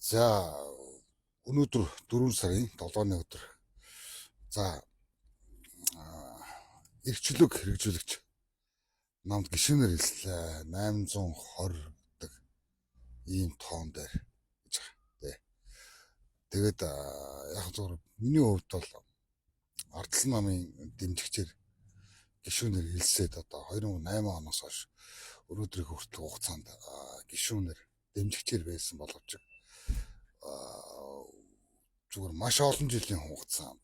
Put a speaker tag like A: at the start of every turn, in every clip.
A: За, өнөөдөр 4 сарын 7-ны өдөр. За, эрхчлөөг хэрэгжүүлэгч намд гишүүнээр хэлслээ. 820 гэдэг ийм тоон дээр гэж байгаа. Тэ. Тэгээд яг зөвхөн миний хувьд бол Ардсан намын дэмжигчээр гишүүнээр хэлсээд одоо 2008 оноос хойш өнөөдрийн хүртэл хугацаанд гишүүнээр дэмжигчээр байсан боловч зүгээр маш олон жилийн хугацаанд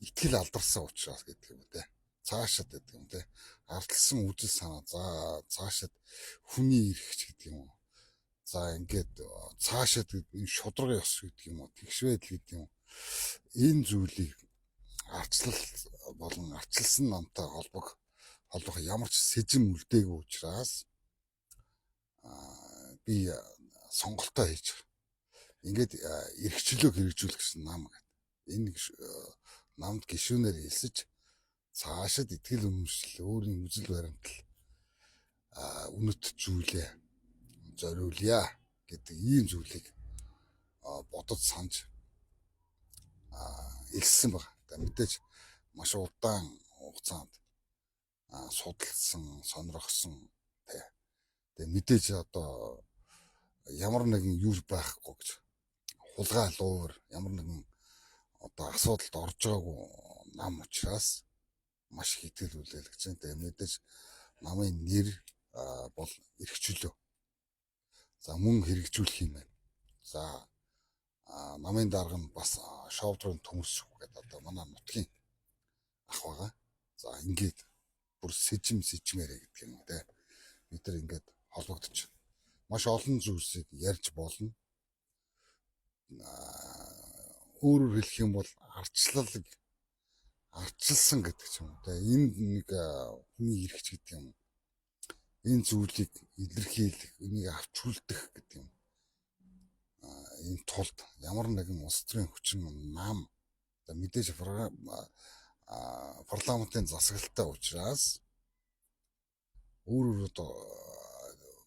A: итгэл алдарсан учраас гэдэг юм те. Цаашид гэдэг юм те. Ардчилсан үзэл санаа, за цаашид хүний эрхч гэдэг юм уу. За, ингээд цаашид энэ шударга ёс гэдэг юм уу. Тэгш байдал гэдэг юм. Энэ зүйлийг ардчлал болон ардчилсан намтай холбох ямар ч сэжим үлдээгүй учраас би сонголтоо хийж байгаа. Ингээд эрхчлөөг хэрэгжүүлэх гэсэн нам гэдэг. Энэ намд гишүүнээр элсэж цаашид итгэл үнэмшил, өөрийн үзэл баримтлал, үнэт зүйлээ зориулъя гэдэг ийм зүйлийг бодож санаж элссэн байна. Мэдээж маш удаан хугацаанд судалсан, сонирхсон тий. Тэгээ мэдээж одоо ямар нэгэн юу байхгүй гэж хулгай луур ямар нэгэн одоо асуудалд орж байгаагүй нам учраас маш их итгэл хүлээлгэж байна. Тэгээ мэдээж намын нэр бол эрхчлөө. За, мөн хэрэгжүүлэх юм байна. За, намын дарга нь бас Шовдрын төмөрс гэдэг одоо манай нутгийн ах байгаа. За, ингээд бүр сэжим сэжмээрээ гэдэг юм те. Бид нар ингээд холбогдож маш олон зүйлсийг ярьж болно. Өөрөөр хэлэх юм бол ардчлалыг ардчилсан гэдэг ч юм уу те. Энд нэг хүний эрхч гэдэг юм. Энэ зүйлийг илэрхийлэх, энийг авч үлдэх гэдэг юм. Энэ тулд ямар нэгэн улс төрийн хүчин нам, за мэдээж парламентын засаглалтай учраас өөр өөр одоо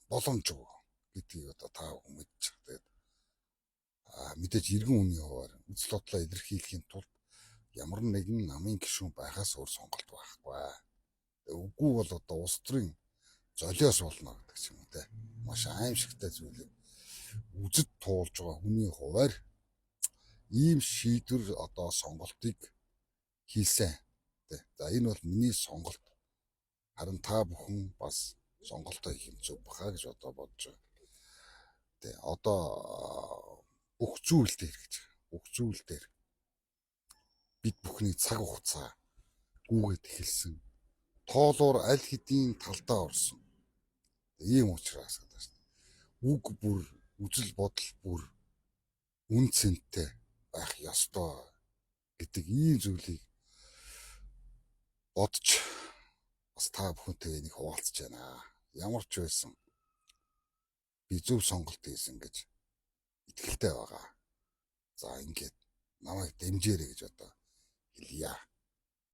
A: боломжгүй гэдгийг одоо та бүхэн мэдж байгаа. Тэгээд мэдээж иргэн үнийн хуваар үзэл бодлоо илэрхийлэхийн тулд ямар нэгэн намын гишүүн байхаас өөр сонголт байхгүй. Үгүй бол одоо улс төрийн золиос болно гэдэг ч юм уу те. Маш аимшигтай зүйлийг үзэд туулж байгаа хүний хуваар ийм шийдвэр одоо сонголтыг хийсэн. За, энэ бол миний сонголт. Харин та бүхэн бас сонголтоо хийх юм зөв баха гэж одоо бодож байгаа. Тэ, одоо бүх зүйл дээр гэж. Бүх зүйл дээр бид бүхний цаг хугацаа гүгээд эхэлсэн. Тоолуур аль хэдийн талдаа орсон. Ийм учраас гэдэг шин. Үг бүр, үзэл бодол бүр үн цэнтэй байх ёстой гэдэг ийм зүйлийг бодож бас та бүхэнтэй энийг хуваалцаж байна. Ямар ч байсан би зөв сонголт хийсэн гэж итгэлтэй байгаа. За, ингээд намайг дэмжээрэй гэж одоо хэлье.